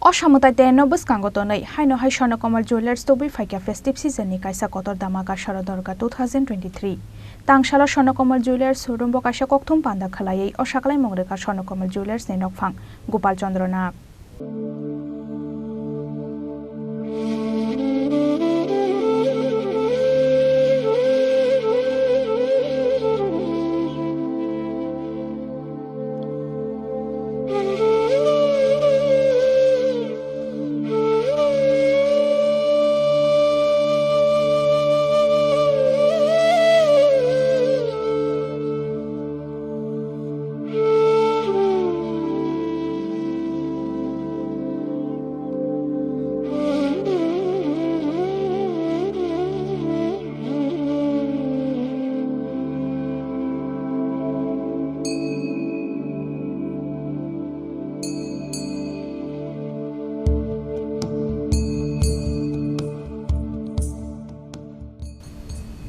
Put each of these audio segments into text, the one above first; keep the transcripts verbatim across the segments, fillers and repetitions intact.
O samwtai tenno bwskango tonwi haino hai Swarnakomal Jewellers tubui phaikha festive season ni kaisa kotor dhamaka Sharadorga two thousand twenty-three. Tangsalo Swarnakomal Jewellers showroom bo kaisa kokthum panda khwlaiwi o saklaimung rwkha Swarnakomal Jewellers ni nokphang Gopal Chandra Nag.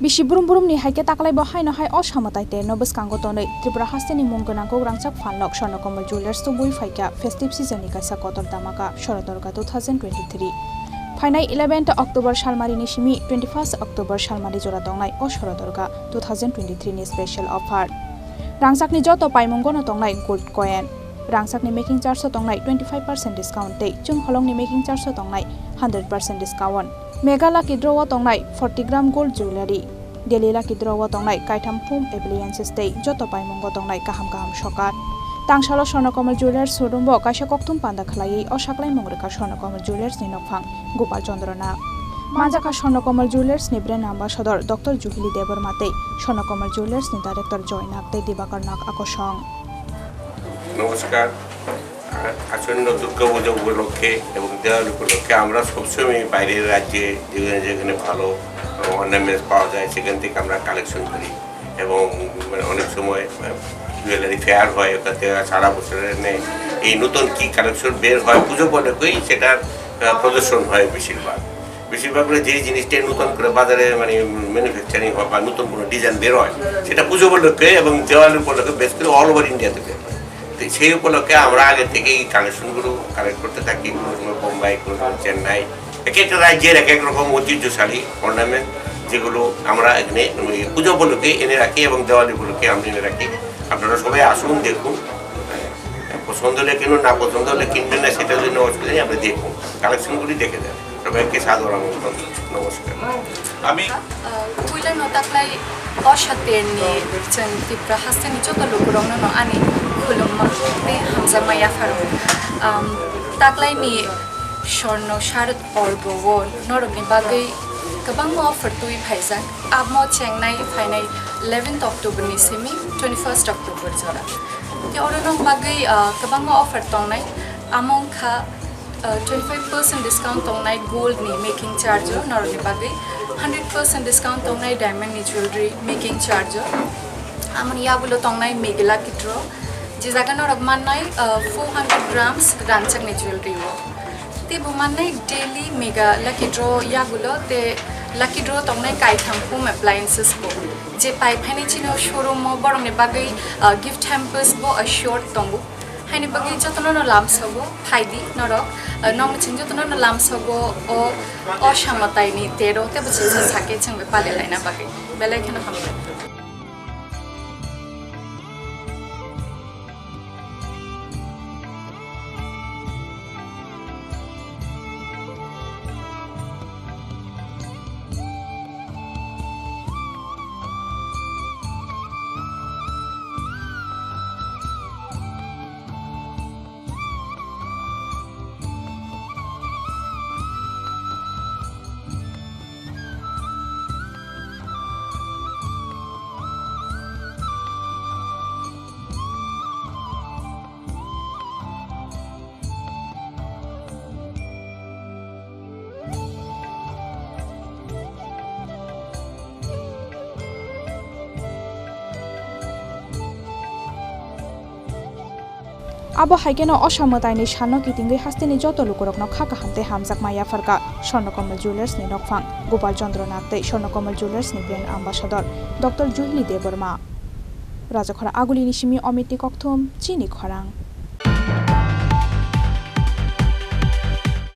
Bisi brum brum ni hai khe taklai bo haino hai o samwtai tenno bwskango tonwi Tripura hasteni mung gwnang kok rangchak phalnok Swarnakomal Jewellers tubui phaikha festive season ni kaisa kotor dhamaka Sharadorga two thousand twenty-three. Phainai eleventh October salmari ni simi twenty-first October salmari jora tongnai o Sharadorga two thousand twenty-three ni special offer. Rangchakni joto paimungono tongnai gold coin. Rangchakni making charge o tongnai twenty-five percent discount tei chwng holongni making charge o tongnai hundred percent discount. Mega Lucky Draw o tongnai forty gram gold jewellery. Daily Lucky Draw o tongnai kaitham home appliances tei joto paimungo tongnai kaham kaham sokat. Tangsalo Swarnakomal Jewellers showroom bo kaisa kokthum panda khwlaiwi o saklaimung rwkha Swarnakomal Jewellers ni nokphang Gopal Chandra Nag. Manjakha Swarnakomal Jewellers ni brand ambassador Doctor Juhili Debbarma tei Swarnakomal Jewellers ni director Joy Nag tei Dibakar Nag akosong. নমস্কার। আ-, আসন্ন দুর্গা পুজো উপলক্ষে এবং দেওয়ালি উপলক্ষে আমরা সবসময় বাইরের রাজ্যে যেখানে যেখানে ভালো অর্নামেন্টস পাওয়া যায়, সেখান থেকে আমরা কালেকশন করি এবং, মানে, অনেক সময়, আ, জুয়েলারি ফেয়ার হয়, ওটাতে সারা বছরের নে-, এই নতুন কি কালেকশন বের হয়, পুজো উপলক্ষেই সেটার, আ, প্রদর্শন হয় বেশিরভাগ। বেশিরভাগ করে যে জিনিসটাই নতুন করে বাজারে, মানে, ম্যানুফ্যাকচারিং হয় বা নতুন কোনো ডিজাইন বের হয়, সেটা পুজো উপলক্ষে এবং দেওয়ালি উপলক্ষে বেশ করে অল ওভার ইন্ডিয়াতে বের হয়। তো সেই উপলক্ষে আমরা আগে থেকেই কালেকশনগুলো কালেক্ট করতে থাকি, কোনো সময় বোম্বাই, কোনো সময় চেন্নাই। এক একটা রাজ্যের এক এক রকম ঐতিহ্যশালী অর্নামেন্ট, যেগুলো আমরা এখানে ওই পুজো উপলক্ষে এনে রাখি এবং দেওয়ালি উপলক্ষে আমরা এনে রাখি। আপনারা সবাই আসুন, দেখুন। পছন্দ হলে কিনুন, না পছন্দ হলে কিনবেন না, সেটার জন্য অসুবিধা নেই, আপনি দেখুন, কালেকশনগুলি দেখে যান। সবাইকে সাদর আমন্ত্রণ, নমস্কার। আমি, ah, puilano taklai o saterni chwng Tripura hasteni joto lukurokno no ani khulumma tei hamjakma yapharo. Am, taklaini Swarno Sharad Porbo o norokni bagwi kwbangma offer twi phaijak. Amo chengnai phainai eleventh October ni simi twenty-first October jora. Tei oro nok bagwi, ah, kwbangma offer tongnai. Amo wngkha, ah, twenty-five percent discount tongnai gold ni making charge o norokni bagwi, hundred percent discount tongnai diamond ni jewelry making charge o. Amoni yagulo tongnai Mega Lucky Draw, je jaga norok mannai, ah, four hundred grams rangchakni jewelry o. Tei bo mannai daily Mega Lucky Draw yagulo tei Lucky Draw tongnai kaitham home appliances bo. Je pai phainai chini o showroom o borokni bagwi, ah, gift hampers bo assured tongo. Haini bagwi jotono no lamsogo, phaidi norok, ah, nokni chwng jotono no lamsogo o, o samwtai ni tero tei bo chwngsa sake chwng bai pale laina bagwi. Belai kheno hambai. Abo hai kheno o samwtaini sano kitingwi hasteni joto lukurokno kha kaham tei hamjakma yapharkha Swarnakomal Jewellers ni nokphang Gopal Chandra Nag tei Swarnakomal Jewellers ni brand ambassador Doctor Juhili Debbarma. Rajakhora Agulini simi Amit ni kokthum, chini khorang.